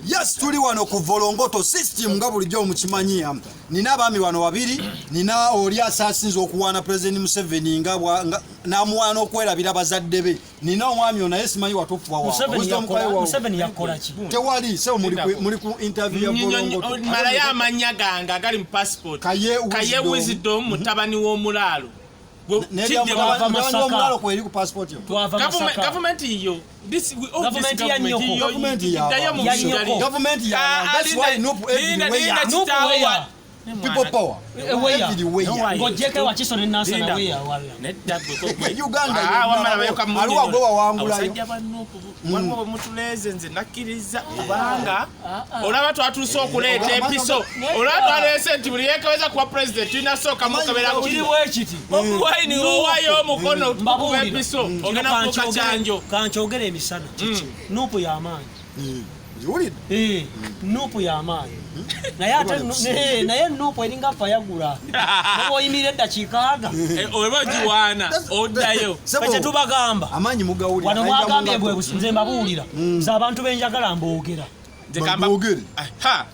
Yes, tuli wano ku Volongoto system nga bulijjo mukimanyi. Nina abaami wano babiri, nina oli asasinze okuwaana President Museveni nga n'amuwaana okwerabira bazadde be. Nina omwami ono naye simanyi watuufu wa Museveni yakola ki? Tewali, sebo muli ku interview ya Volongoto. Malayo amannya gange agali mu passport. Kaye Wisdom mutabani w'omulaalo. Gavumenti yo Gavumenti ya nyoko. Gavumenti ya that's why NUP everywhere. People power. Everywhere. Ng'oggyeko Wakiso ne Nansana weya wala. Uganda aliwo gwe wawangulayo. Abasajja ba NUP waliwo bwe mutuleeze nze nakkiriza kubanga olaba twatuuse okuleeta empiso, olaba twaleese nti buli yeekebeza kuba pulezidenti tulina sooka mukebera Kiri bwe kiti. Bobi Wine owayo omukono tukuba empiso ogenda kufuuka kyanjo. Kankyogere emisana. NUP y'amaanyi. Ngiwulidde. NUP y'amaanyi. Naye ate naye NUP eringa fayagula. Oba oyimirira eddakiika aga. Oba ogiwaana oddayo. Ffe tubagamba. Amaanyi mugawulira. Wano mwagambye bwe nze mbabuulira. Nze abantu benjagala mboogera. Boogere.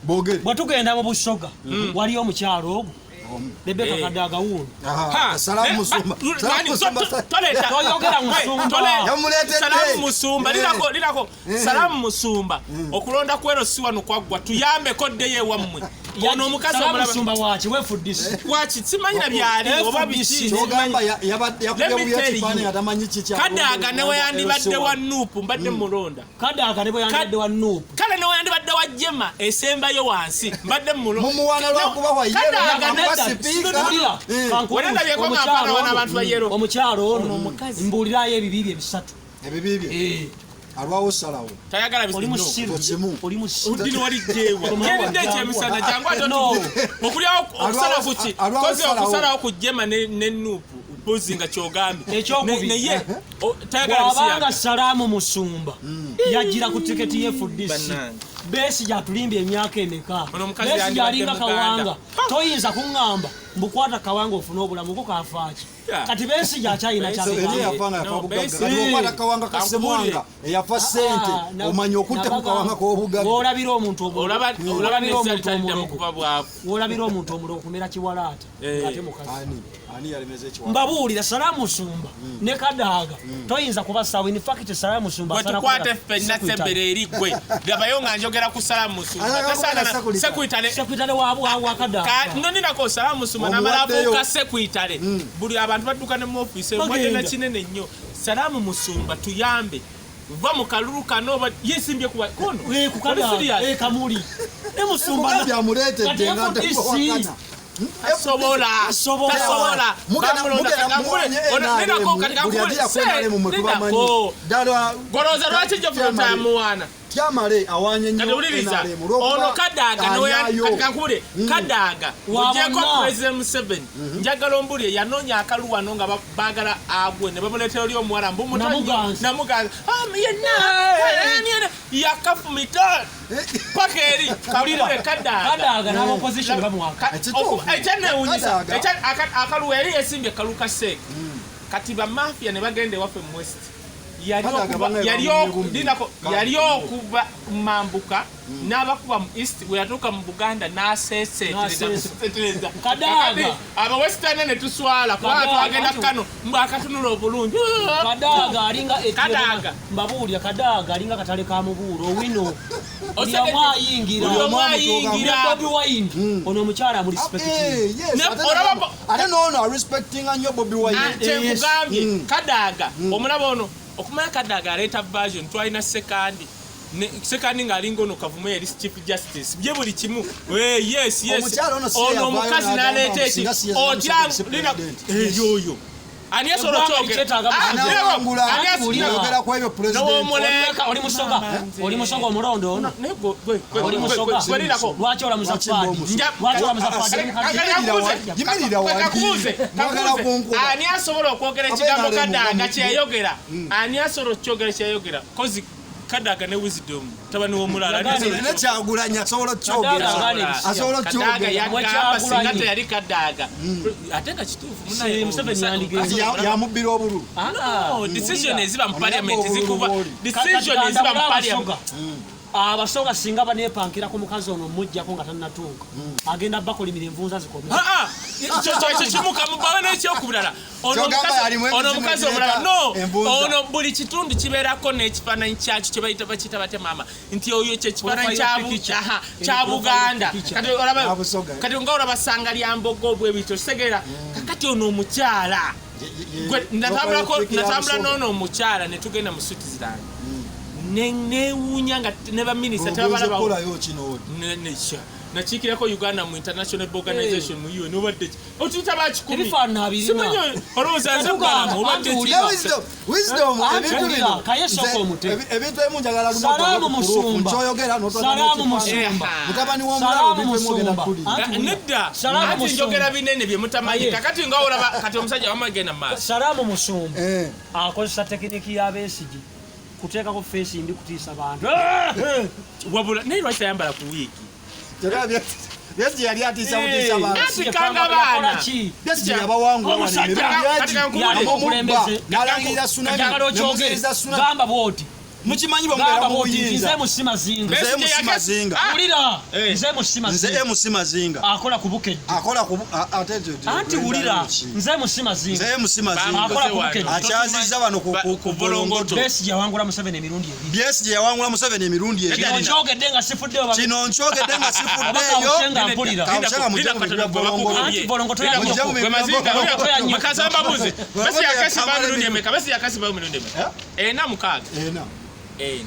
Boogere. Bwe tugenda mu Busoga waliyo omukyalo ogwo. Rebecca Kadaga wuuno. Salamu Musumba. Toyogera Musumba. Yamuleetedde. Salamu Musumba lirako lirako. Salamu Musumba okulonda kwero si wano kwaggwa, tuyambeko ddeyo ewammwe. Ono omukazi omulaba Musumba waki wefudisi. Waki simanyi na byali oba biki. Kyogamba yabadde yakubye ekifaananyi atamanyi kiki. Kadaga ne weyandibadde wa NUP mbadde mulonda. Kadaga ne bweyandibadde wa NUP. Kale ne weyandibadde wa Jema esembayo wansi mbadde mulonda. Mumuwaana lwakuba wa yellow sipiika. Wendabyeko nga mpaana wana abantu ba yellow. Omukyalo ono mbuulirayo ebibi bye bisatu. Ebibi bye. Alwawo salawo. Tayagala Oli musiru. Oli musiru. Dini wali jewa. Kyerinde ekyemisana jangu ate okulyawo okusala kuki. Kozi okusalawo ku Jema ne NUP. Mpozi nga kyogambye. Ekyokubiri. Naye tayagala bw'abanga Salaamu Musumba yajjira ku tiketi ye FDC. Besigye atulimbye emyaka emeka. Besigye alinga Kawanga. Toyinza kuŋŋamba mbukwata Kawanga ofune obulamu ko kafaaki. Kati Besigye akyalina kyabigamba. Kawanga Kasemwanga eyafa ssente omanya okutta ku Kawanga k'obugagga. W'olabira omuntu w'olabira omuntu omulogo kumera kiwalaata ate mukazi. Mbabuulira Salaamu Musumba ne Kadaga toyinza kubasaawo. In fact Salaamu Musumba bwe tukwate ffenna sembere eri ggwe labayo nga njogera ku Salaamu Musumba Sekuitale Sekuitale wa Kadaga nonirako Salaamu Musumba namala afuuka Sekuitale buli abantu badduka ne mu ofiisi emwagenda kinene nnyo. Salaamu Musumba tuyambe va mu kalulu kano oba yesimbye kuba kono ku Kadaga kamuli ne Musumba byamuleetedde nga temuwakana. Tasobola. Tasobola. Golooza lwaki Joffe tamuwaana? Kyamale awanye nnyo NRM. Ono Kadaga kankubule Kadaga ogyeko President Museveni njagala ombulire yanoonya akalu wano nga baagala agwe ne bamuleetera oli omuwala mbu Namuganza yenna yakafumita paka eri kabulire Kadaga n'abopposition bamuwaka. Ekyanewunyisa akalu eri esimbye kalu ka Seeka kati bamafia ne bagenda ewaffe mu West yali okuva mambuka n'abakuba mu East bwe yatuuka mu Buganda n'aseeseetereza Kadaga aba Western ne tuswala kubanga twagenda Kano mbw akatunula obulungi. Kadaga alinga Kadaga mbabuulira Kadaga alinga katale ka mubuulo owino buli omu ayingira Bobi Wine ono omukyala amu respecting ate noono arespectinga nnyo Bobi Wine. Kyenkugambye Kadaga omulaba ono okumanya Kadaga aleeta version twalina Sekandi Sekandi ng'alinga ono Kavumu yali Chief Justice bye buli kimu. Yes yes ono omukazi n'aleeta eki otya eyoyo ani asobola okyogera ku ebyo president oli musoga oli musoga omulondo ono oli musoga lwaki olamuza Fadi lwaki olamuza Fadi ani asobola okwogera ekigambo Kadaga kyeyayogera ani asobola okukyogera kyeyayogera kozi Kadaga ne Wisdom tabani w'omulala ne Kyagulanyi asobola okukyogera asobola okukyogera yagamba singa teyali Kadaga ate nga kituufu munaye Museveni yandigenze yamubbira obululu. No decision eziba mu parliament zikuva decision eziba mu parliament. Abasoga singa baneepankira ku mukazi ono mujjako nga tannatuuka, agenda bakolimira envunza zikome. Ah, ah, ekyo kimuka mubawe n'ekyokubirala. Ono Kyogamba alimu ono emizimu omukazi egireeta omulala no envunza. Ono buli kitundu kibeerako n'ekifaananyi kyakyo kye bayita bakiyita batya maama, nti oyo kyekifaananyi Profile picture. aha, Eno kya profile Buganda. picture. Kati olaba Kya Busoga. Kati nga olaba sanga lya mbogo bwe bityo, kitegeera? Kakati ono omukyala gwe natambula n'ono omukyala ne tugenda mu Switzerland, newuunya nga ne baminisita tebabalaba. Okolayo kino oli. Nakiikirako Uganda mu international organization mu UN, obadde ki otuyita bakikumi? Ebifaananyi abirina. Simanyi olowooza nze Tetugamba, Balamu, obadde anti ki? wulira. Ne Wisdom, Wisdom, Anti ebintu wulira, bino, kaye sooka omute. ebintu ebimu njagala lumu Salaamu otwale ku proof, musumba. nkyoyogera n'otwala Salaamu n'ekifaananyi. musumba. Mutabani w'omulalo, Salaamu ebintu ebimu ogenda musumba. kuwulira. Anti wulira. Nedda. Salaamu Anti njogera musumba. binene bye mutamanyi. Kaye. Kakati nga olaba kati omusajja wamagenda mu maaso. Salaamu musumba akozesa tekiniki y'Abeesigi kuteekako face mbi kutiisa bantu. Wabula naye lwaki tayambala ku wiigi? Kyokka Besigye yali atiisa butiisa bantu. Anti kanga baana. Yakola ki? Besigye yabawangula wano Omusajja. emirundi Kati egi. kankubuulire. Amumubba, Omukulembeze. n'alangirira tsunami, Njagala okyogere. nemuziriza tsunami. Gamba bw'oti. Mukimanyi bwe mubeera Gamba mu bw'oti nti buyinza. nze MC Mazinga. Nze Besigye MC Mazinga. Ah! Wulira. Eh. Nze MC Nze Mazinga. MC Mazinga. Akola ku Bukedde. Akola ku ate ekyo Anti wulira. Nze MC Mazinga. Nze MC Mazinga. Akola ku Bukedde. Akyazizza wano ku Volongoto. Besigye yawangula Museveni emirundi ebiri. Besigye yawangula Museveni emirundi ebiri. Kino nkyogedde nga sifuddeyo Kino nkyogedde nga Oba sifuddeeyo. Kawusenga mpulira. Kawusenga mujje mu bintu bya Volongoto. Anti Volongoto Mujje mu bintu bya Volongoto ya nnyo. Makasambabuze. Volongoto Besi yakasi ba yatambala mirundi ebintu. emeka? Besi yakasi ba mirundi emeka? Ena, mukaaga. Ena.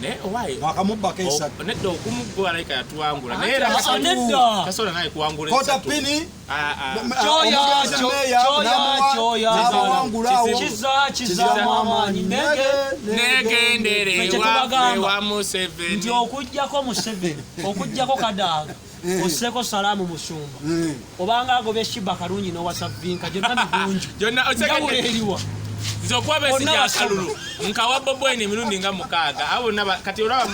Naye owaaye Mwakamubbako esatu. Nedda, okumu gwe alayika yatuwangula, naye era Ah, nedda. tasobola naye kuwangula Kota esatu. pini. Ah, ah. Kyoya, Omugenzi meeya, kyoya, kyoya. n'abawangula awo. Kiza kizaamu amaanyi nege. Negendere Ffe kye ewa tubagamba. ewa Museveni. Nti okuggyako Museveni, okuggyako Kadaaga, osseeko Salaamu Musumba, obanga agobye Shiba Kalungi n'owasa Vinka, gyonna migunju. Gyonna Njawulo otegedde. eriwa? Nze okuba Besigye Bonna basoga. akalulu nkawa Bobi Wine emirundi nga mukaaga. Abo bonna kati olaba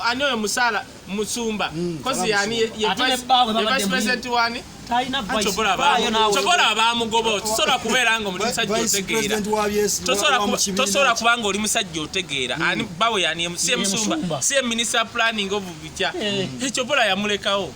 ani oyo Musaala Musumba kozi yani ye Ate ne bbaabwe ye babadde vice president wani? Talina vice. Kyobola Vaayo naawe. kyobola bamugoba, tosobola kubeera nga oli musajja Vice otegeera. President wa Tosobola wa mu kibiina tosobola kubanga oli musajja otegeera. Ani bawe yani si Ye musumba Musumba. si ye minister planning of bitya. Eh. Ekyo bola yamulekawo.